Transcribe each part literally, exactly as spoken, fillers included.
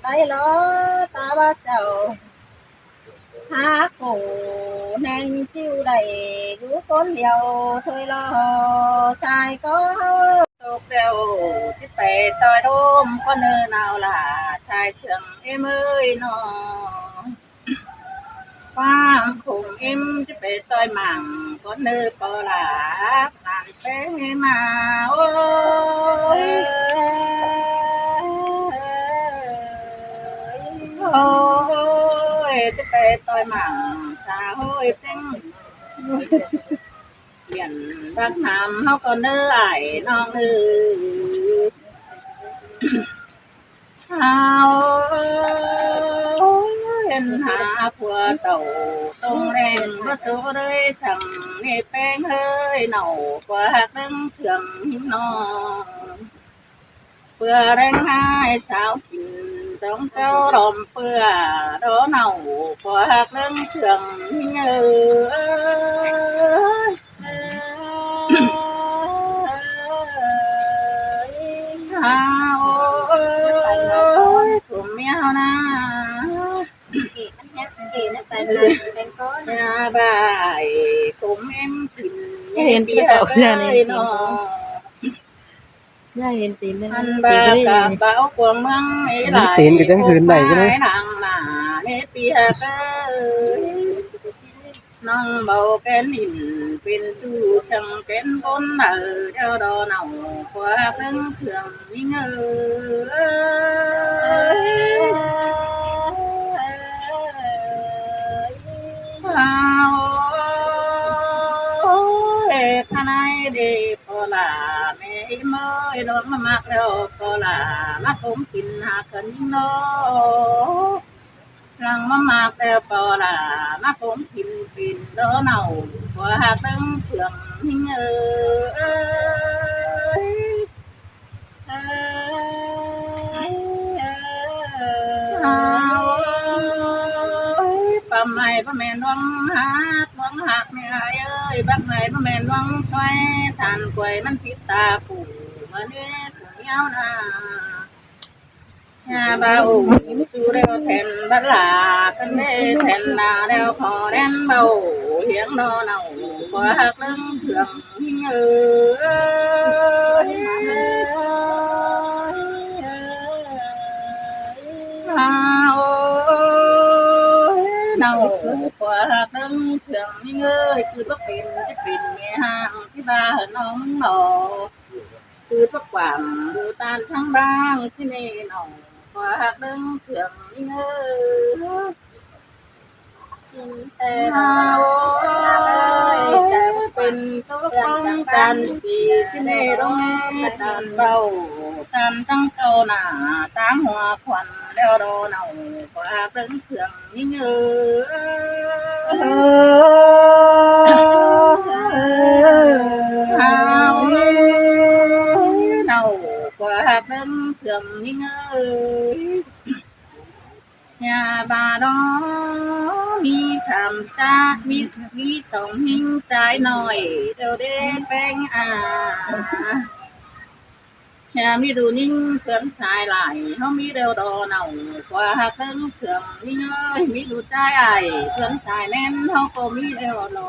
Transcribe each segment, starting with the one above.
Pay lo ta ꞌva chảu, hák khổ ꞌneng ꞌchịu đảy dú ꞌcốn điêu thôi lo sai ꞌcọ. Tốc điêu ꞌchí pay ꞌtoi đôm ꞌcốn ꞌnớ nau lả sai ꞌchương ꞌếm ơi ꞌnọ. ꞌQuám khủng ꞌếm ꞌchí pay ꞌtoi mảng ꞌcốn ꞌnớ ꞌpo lả ꞌnặn ꞌpéng ꞌmá ꞌới. Ôi, ꞌchí pay ꞌtoi mảng sa ꞌhới ꞌpéng. Điện bác nam ꞌháu ꞌcọ ꞌnớ ải ꞌnọng ơi. Hao hên hả phua tảu tông ꞌlẹng báu số đới săng ꞌnị ꞌpéng ꞌhới ꞌnọng ꞌpưa ꞌhặc ꞌlớng sương ꞌnị ꞌnọ. ꞌPưa ꞌlẹng ꞌhại sáo kin dong ꞌcáu đom ꞌpưa đó ꞌnọng ꞌpưa ꞌhặc ꞌlớng sương ꞌnị ơi. Hao ơi, khủng ꞌmía ꞌnị. ꞌNhá ꞌvạy khủng ꞌmía kin ꞌnhá hên ꞌpi ꞌhặc ꞌlới ꞌnọ. ꞌNhá hên tỉn ꞌnị. Ăn ꞌva cắp báu cuông ꞌmướng ꞌnị lai tỉn ꞌcọ chắng dưng đảy ꞌnị. ꞌNhá ꞌpi ꞌhặc ꞌlới. ꞌNọng báu kén ỉn pên ꞌchu săng kén ꞌcốn đaư đeo đó ꞌnọng ꞌpưa ꞌhặc ꞌlớng sương ꞌnị ơi. Hao ơi, khả ꞌnị đảy ꞌpo lả ꞌmí ꞌmới ꞌlống ꞌmá ꞌmặc ꞌlẹo ꞌpo lả ꞌmá khủng kin ꞌhặc ꞌcọ ꞌnị ꞌnọ. Lăng ꞌmá ꞌmặc ꞌlẹo ꞌpo lả ꞌmá khủng kin kin đó ꞌnọng ꞌpưa ꞌhặc ꞌlớng sương ꞌnị ơi. Hao ơi, păm ải ꞌpưa ꞌmen ꞌluống ꞌhặc, ꞌluống ꞌhặc ꞌmí ải ơi, bác ải ꞌpưa ꞌmen ꞌluống ꞌsuối, san quay ꞌmắn phít ta phủ, ꞌmá ꞌnị phủ ꞌnéo ꞌnạ. ꞌNhá báu ꞌchu ꞌlẹo then bát lả, căn ꞌmí then lả ꞌlẹo khó ꞌlen báu hiếng đó ꞌnọng ꞌpưa ꞌhặc ꞌlớng sương ꞌnị ơi. Hao ơi, ꞌnọng ꞌpưa ꞌhặc ꞌlớng sương ꞌnị ơi, ꞌcứ báu pên ꞌchí pên ꞌmí ꞌhặc ꞌchí ꞌva ꞌnọng ꞌmướng ꞌnọ. ꞌCứ báu quảng đu ꞌtan ꞌtáng bang ꞌchí ꞌnị ꞌnọng ꞌpưa ꞌhặc ꞌlớng sương ꞌnị ơi. Hao ơi, pên ꞌtố ꞌcóng ꞌtan ꞌchí ꞌnị ꞌlống ꞌmí ꞌtan báu, ꞌtan ꞌtáng ꞌcau ꞌnạ, ꞌtáng hua khuôn ꞌlẹo đó ꞌnọng ꞌpưa ꞌhặc ꞌlớng sương ꞌnị ơi. Hao ơi, ꞌnọng ꞌpưa ꞌhặc ꞌlớng sương ꞌnị ơi. ꞌNhá ꞌva đó ꞌmí sam ꞌchạ, ꞌmí, ꞌmí song ꞌhính ꞌchái ꞌnọi, ꞌlẹo đé ꞌpéng a. ꞌNhá ꞌmí đu ꞌnhính ꞌphướng sai lai, ꞌháu ꞌmí ꞌlẹo đó ꞌnọng ꞌpưa ꞌhặc ꞌlớng sương ꞌnị ơi, ꞌmí đu ꞌchái ải ꞌphướng sai ꞌmen, ꞌháu ꞌcọ ꞌmí ꞌlẹo đó.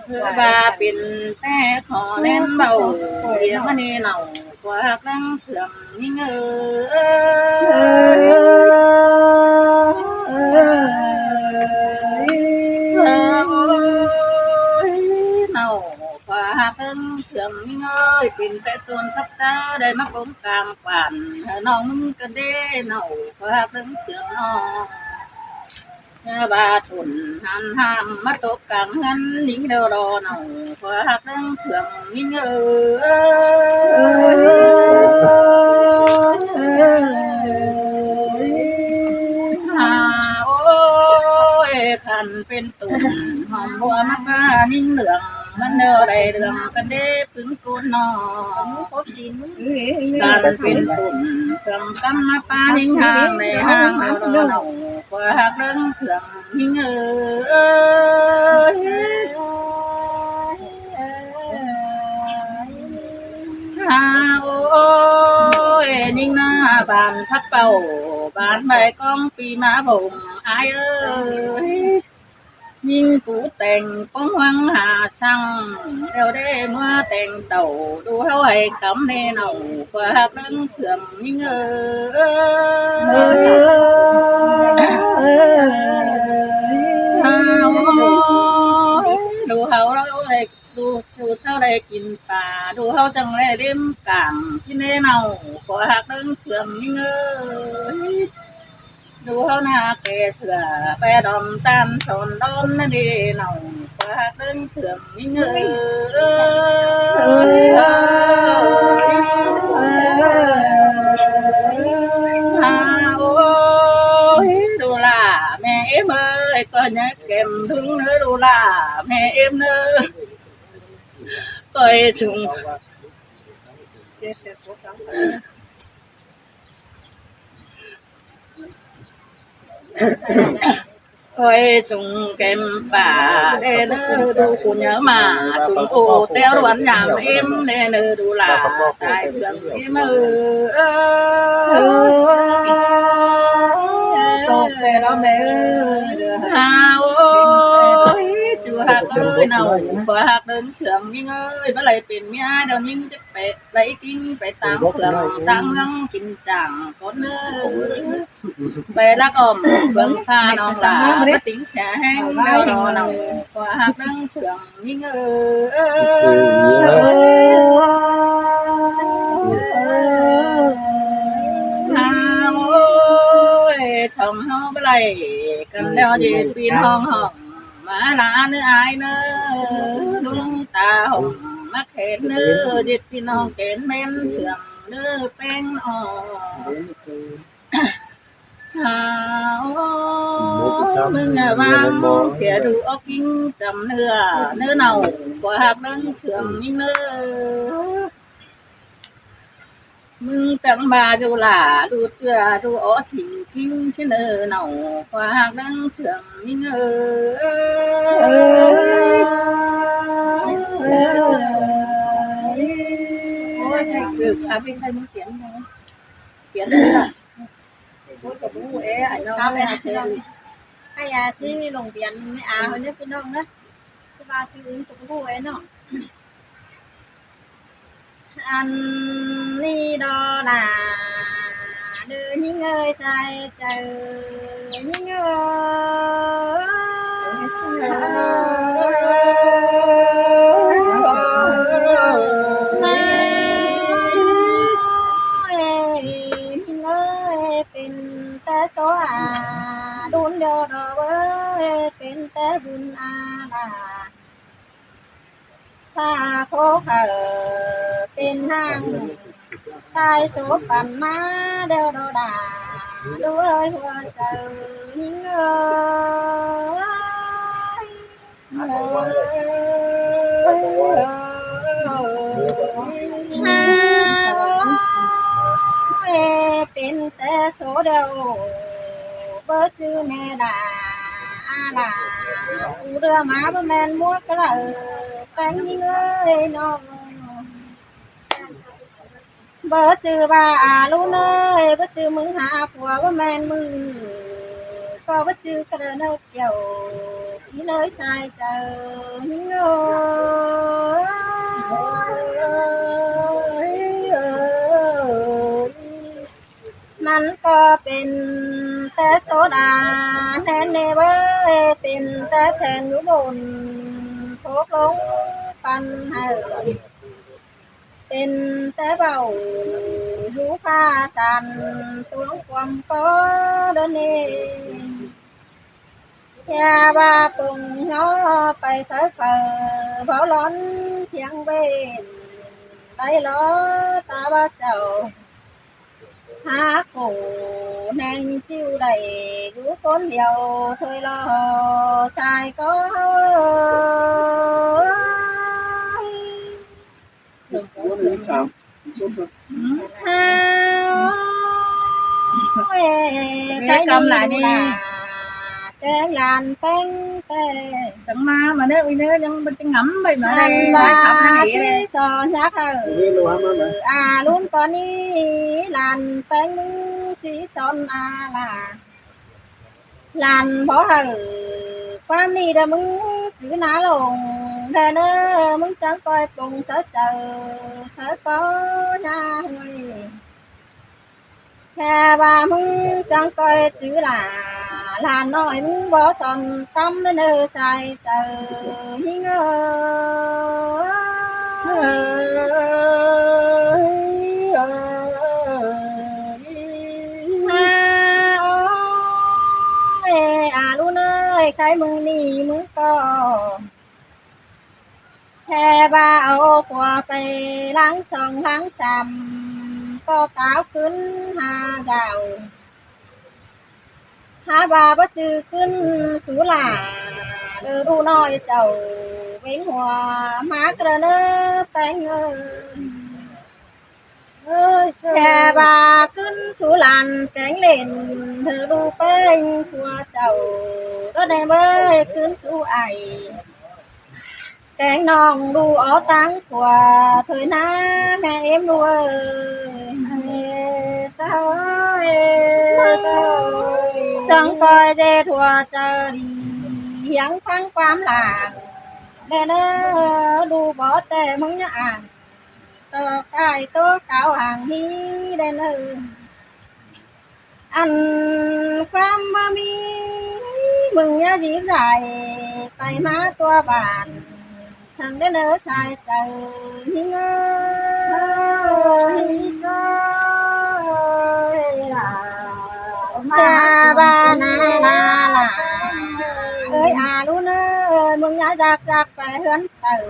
ꞌCứ ꞌva pên ꞌtẹ khó ꞌlen báu hiếng ꞌmá ꞌnị ꞌnọng ꞌpưa ꞌhặc ꞌlớng sương ꞌnị ơi. Hao ơi, ꞌnọng ꞌpưa ꞌhặc ꞌlớng sương ꞌnị ơi, pên ꞌtẹ ꞌtôn sắp ꞌtớ đảy ꞌmá khủng cang pản, ꞌnọng ꞌmướng căn đế ꞌnọng ꞌpưa ꞌhặc ꞌlớng sương ꞌnọ. ꞌNhá ꞌva tủn hăn ꞌhăng ꞌmá tốc cang ꞌhướn ꞌnhính ꞌlẹo đó ꞌnọng ꞌpưa ꞌhặc ꞌlớng sương ꞌnị ơi. Hao ơi, khăn pên tủn hom bua ꞌmá ꞌpá ꞌnhính lương, ꞌmắn ꞌlẹo đảy lương căn đế ꞌpứng ꞌcốn ꞌnọ. Căn pên tủn sương cắm ꞌmá ꞌpá ꞌnhính ꞌhang đảy ꞌhang ꞌlẹo đó ꞌnọng ꞌpưa ꞌhặc ꞌlớng sương ꞌnị ơi. Hao ơi, ꞌnhính ꞌná bản Pác Pảu, bản Bái Cóng ꞌpi ꞌmá bông ai ơi. ꞌNhính pú tẻng ꞌpứng ꞌhuống hả săng, ꞌlẹo đảy ꞌmứa tẻng tảu, ꞌlụk ꞌháu hảư cắm ꞌnê nảu, ꞌquá ꞌhặc ꞌlớng sương ꞌnhính ơi. Ôi, ꞌlụk ꞌháu đảy, ꞌlụk, ꞌlụk ꞌháu đảy kin pả, ꞌlụk ꞌháu chắng đảy ꞌlím cảng ꞌsịn ꞌnê nảu, ꞌquá ꞌhặc ꞌlớng sương ꞌnhính ơi. ꞌLụk ꞌháu ꞌná kẻ sửa pé đom ꞌtan son đón ꞌnê nảu, ꞌquá ꞌhặc ꞌlớng sương ꞌnhính ơi. Ôi, ôi, ôi, ꞌlụk lả ꞌmẹ ꞌếm ơi, ꞌcọ nhớ kẻm ꞌlung ꞌnớ ꞌlụk lả ꞌmẹ ꞌếm ꞌnớ. ꞌCọ ê chung ꞌcọ ê chung kẻm pả đé ꞌnớ, ꞌlụk ꞌcú nhớ ꞌmá sung ô ꞌtẹo ꞌluôn nhẳm ꞌếm đé ꞌnớ, ꞌlụk lả sai sương ꞌếm ơi. Hả ôi, ꞌchu ꞌhặc ơi nảu, ꞌquá ꞌhặc ꞌlớng sương ꞌnhính ơi, báu đảy pên ꞌmía ꞌlẹo ꞌnhính chứ pay đảy kin pay ꞌsáng sương ꞌtáng ꞌmướng kin chắng cón ꞌnớ. Pay lắc ỏm bướng pha ꞌnọng lả, báu tính sia ꞌhéng ꞌlẹo ꞌnọ nảu, ꞌquá ꞌhặc ꞌlớng sương ꞌnhính ơi. Hả ôi, chong ꞌháu báu đảy căn ꞌlẹo ꞌdệt ꞌpi ꞌnọng hỏng ꞌmá ꞌlạ ꞌnớ ai ꞌnớ, ꞌlung ta hỏng ꞌmá khen ꞌnớ, ꞌdệt ꞌpi ꞌnọng khen ꞌmen sương ꞌnớ ꞌpéng ꞌnọ. Hả ôi, ꞌmứng ꞌnhá ꞌváng sia ꞌlụk ók ꞌkính chăm ꞌnưa, ꞌnớ nảu, ꞌquá ꞌhặc ꞌlớng sương ꞌnhính ơi. ꞌMứng chắng ꞌva ꞌchu lả ꞌlụk ꞌchưa ꞌlụk ók sing ꞌkính ꞌsịn ꞌnớ nảu, ꞌquá ꞌhặc ꞌlớng sương ꞌnhính ơi. Ôi, chạy cực, à, bên đây mới Tiến rồi. Tiến rồi. Ôi, cái bố ế, anh nó. Ai à, chứ lòng Tiến mới à, hơi nước cái nông đó. Chứ ba chứ ứng cái bố ế nó. Ăn đi đó là đứa nhính ơi, sai chớ nhính ơi. Má ơi, nhính ơi, pên té số à, đun đó đó ơi, pên té bun à là. Pha khổ khở pên hang, tai số phận má đeo đo đà, đuối hùa chớ nhính ơi. Ê, pên té số đeo, bớ chứ mẹ đà, à đà, u đưa má bớ men mua cái lợ, tánh nhính ơi nó. Bớ chứ ba à lu nơi, bớ chứ mưng hả phua bớ men mưng, có bớ chứ cái đờ nơ kiểu, ý nơi sai chớ, nhính ơi. Măn có pên té số đà, nên nê bớ pên té then lũ đồn, thố lông păn hở. Pên té bảo, hú pha sàn, tuống quăm có đơn nê. Nhà ba pông nó pay sới phở, báo lón thiêng bên, tay ló ta ba chầu. Há khổ neng chịu đẩy, lũ cốn liều thôi lo sai có. Hao, ê, cái cơm này đi. Kéng lan kéng ꞌtẹ. Chắng ꞌmá ꞌmá ꞌnớ, ui ꞌnớ, ꞌnhắng báu ꞌchí ngắm ꞌvạy ꞌmá ꞌnớ. ꞌChí so ꞌnhá hảư. A ꞌlún ꞌcọ ꞌnị lan kéng ꞌmứng ꞌchí son a lả. Lan bók hảư ꞌquám ꞌnị đa ꞌmứng chứ ná lông. Đe ꞌnớ ꞌmứng chắng ꞌcoi pông sáư chaư, sáư ꞌcọ ꞌnhá ꞌhới. Khe ꞌva ꞌmứng chắng ꞌcoi chứ lả, lan ꞌnọi ꞌmứng bók son tắm ꞌnớ sai chaư ꞌhính ơi. A ôi, a ꞌlún ơi, khay ꞌmứng ꞌnị ꞌmứng ꞌcọ. Khe ꞌva au khua pay ꞌláng song ꞌláng sam, ꞌcọ táo ꞌcứn ha dảo. Hák ꞌva báu ꞌchư ꞌcứn sú lả, ꞌlớ ꞌlụk ꞌnọi chảu ꞌvến hua ꞌmá ꞌcọ ꞌnớ péng ơi. Khe ꞌva ꞌcứn sú lan kéng lên, ꞌlớ ꞌlụk péng khua chảu, ꞌlớ đen ꞌmới ꞌcứn sú ải. Kéng ꞌnọng ꞌlụk ók ꞌtáng khua, thôi ꞌná ꞌme ꞌếm ꞌlụk ơi. Chắng ꞌcoi ꞌdệt hua chaư đi, hiếng ꞌphắng ꞌquám lả. Đen ꞌnớ ꞌlụk bók ꞌtẹ ꞌmứng ꞌnhá ảng. Tốc ải tốc cáo hang ꞌnị đen ơi. Ăn ꞌquám ꞌmá ꞌmí ꞌmứng ꞌnhá díp dải, pay ꞌmá tua bản, săng đen ơi sai chaư ꞌhính ơi. Sa ba na na la. Ơi a ꞌlún ơi, ꞌmứng ꞌnhá dák dák pay ꞌhướn tảu,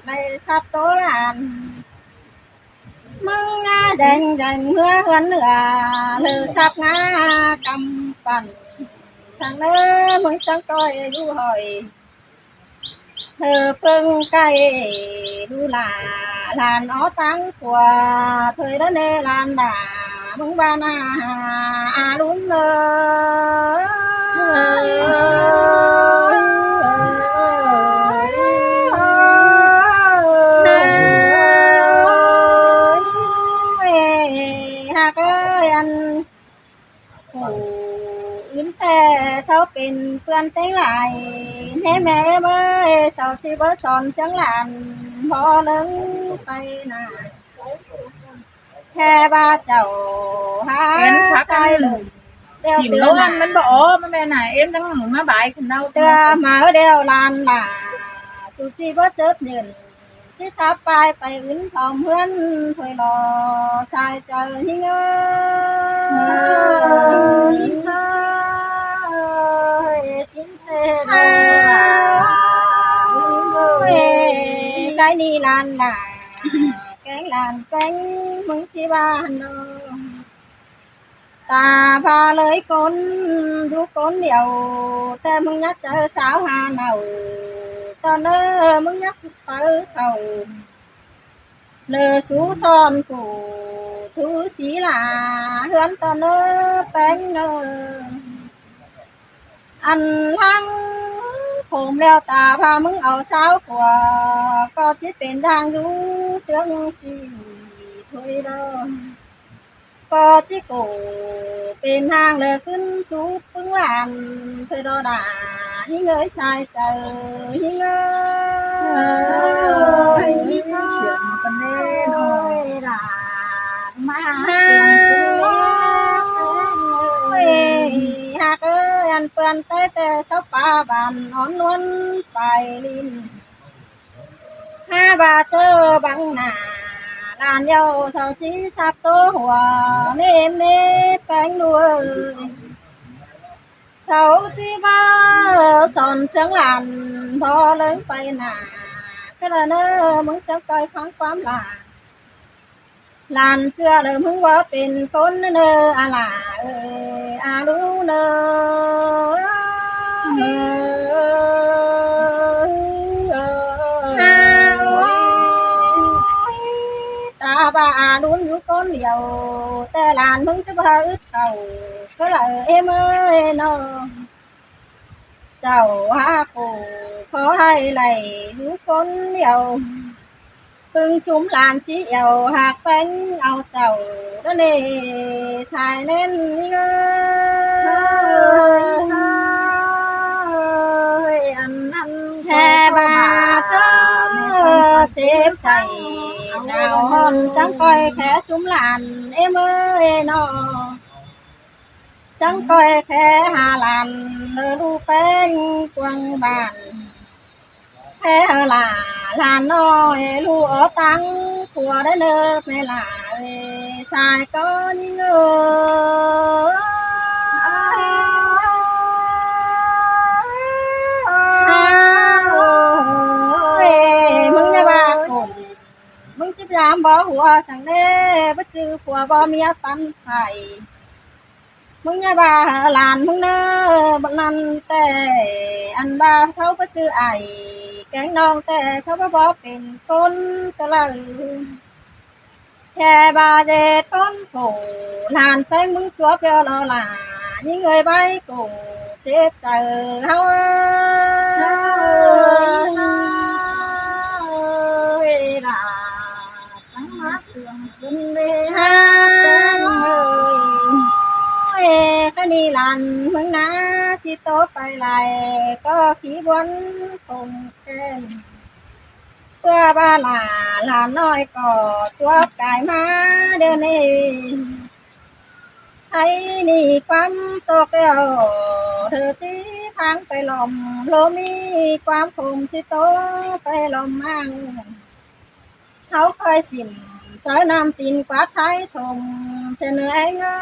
pay sắp ꞌtố lan. ꞌMứng ꞌnhá deng deng ꞌmứa ꞌhướn ꞌnưa, ꞌlớ sắp ꞌngá căm păn. Săng ꞌnớ ꞌmứng chắng ꞌcoi ꞌlụk hỏi, ꞌlớ ꞌpứng ꞌcạy ꞌlụk lả, lan ók ꞌtáng khua, thôi ꞌlớ ꞌnớ lan lả, ꞌmứng ꞌva na a ꞌlún ơi. Hák ơi, ăn phủ ứn ꞌtẹ sau pên ꞌpươn ꞌtếng lai, ꞌnê ꞌme ꞌới, sau ꞌchí báu son ꞌsướng lan, bók ꞌlớng pay nả. Khe ꞌva chảu hák sai lủng, đeo ꞌtưa nả. ꞌMắn báu ók, ꞌmắn ꞌme nả, ꞌếm ꞌtáng ꞌmá bái khửn ꞌnau. ꞌTưa máư đeo lan lả, su ꞌchí báu chớp nhơn, ꞌchí sắp pay pay ứn khong ꞌhướn thôi lo, sai chaư ꞌhính ơi. Sa ơi, xin tê. Cái ꞌnị lan lả, kéng lan kéng ꞌmứng ꞌchí ꞌva ꞌnớ. Ta ꞌva ꞌlới ꞌcốn, dú ꞌcốn điêu, ꞌtẹ ꞌmứng ꞌnhá chaư sáo ha nảu, ꞌtọn ꞌnớ ꞌmứng ꞌnhá pháư khảu. ꞌLớ sú son phủ, thú sí lả, ꞌhướn ꞌtọn ꞌnớ péng ꞌnớ. Ăn ꞌláng khôm ꞌlẹo ta ꞌva ꞌmứng au sáo khua, ꞌcọ ꞌchí pên đang dú ꞌsướng sí thôi ꞌlớ. ꞌCọ ꞌchí ꞌcọ pên ꞌháng ꞌlớ ꞌcứn sú ꞌpứng lan, thôi ꞌlớ đa ꞌhính ơi sai chaư ꞌhính ơi. Ơi, ꞌhính ơi, đa ꞌmá ơi, hák ơi, ăn ꞌpươn ꞌtẹ ꞌtẹ sáo pá bản ón ꞌluôn pay ꞌlịn. Hák ꞌva ꞌchớ băng nả, lan ꞌlẹo sau ꞌchí sắp ꞌtố hua, ꞌnê ꞌnê péng ꞌlụk ơi. Sau ꞌchí báu son ꞌsướng lan, bók ꞌlớng pay nả, ꞌcọ ꞌnớ ꞌmứng chắng ꞌcoi ꞌphắng ꞌquám lan. Lan ꞌchưa ꞌlớ ꞌmứng báu pên ꞌcốn ꞌnớ a lả ơi, a ꞌlún ơi. Ta ꞌva a ꞌlún dú ꞌcốn điêu, ꞌtẹ lan ꞌmứng ꞌchớ báu ứt khảu, ꞌcọ ꞌlạ ꞌếm ơi ꞌnớ. Chảu hák phủ khó hảư đảy hú khốn điêu, ꞌpứng sum lan ꞌchí điêu ꞌhặc ꞌpéng au chảu đa nê sai ꞌnén ꞌnị ơi. Ăn ꞌnặn ꞌhê ꞌva ꞌchớ chếp sai nao ꞌhọn chắng ꞌcoi khé sum lan ꞌếm ơi ꞌnọ. Chắng ꞌcoi khé ha lan ꞌlụk ꞌpéng cuông bản. Khé hảư lả lan ꞌnọi ꞌlụk ók tắng khua đảy ꞌnớ ꞌme lả ơi, sai ꞌcọ ꞌnhính ơi. ꞌMứng ꞌnhá ꞌva cổn, ꞌmứng chếp dám bók hua săng ꞌnê, báu ꞌchư khua bók ꞌmía păn phay. ꞌMứng ꞌnhá ꞌva lan ꞌmứng ꞌnớ, báu ꞌnặn ꞌtẹ, ăn ꞌva sau báu ꞌchư ải kéng ꞌnọng ꞌtẹ, sau báu bók pên ꞌcốn ta lư. Khe ꞌva ꞌdệt ꞌcốn khổ lan ꞌpéng ꞌmứng chuốp ꞌlẹo lo lả, ꞌnhính ơi báu khổ chếp chaư ꞌháu ơi lả. Ê, ꞌkhạy ꞌnị lan ꞌmứng ná ꞌchí ꞌtố pay lai ꞌcọ khí buôn khong khen. ꞌPưa ꞌva lả lan ꞌnọi ꞌcọ chuốp cai ꞌmá điêu ꞌnị. Hảư ꞌnị ꞌquám ꞌtộc ꞌlẹo, ꞌtơ ꞌchí ꞌphắng pay lom, ꞌlô ꞌmí ꞌquám khôm ꞌchí ꞌtố pay lom ꞌmáng. ꞌHáu ꞌcoi sỉm sáư ꞌnặm tin quát ꞌsái thôm, ꞌsịn ꞌnớ ꞌéng ơi.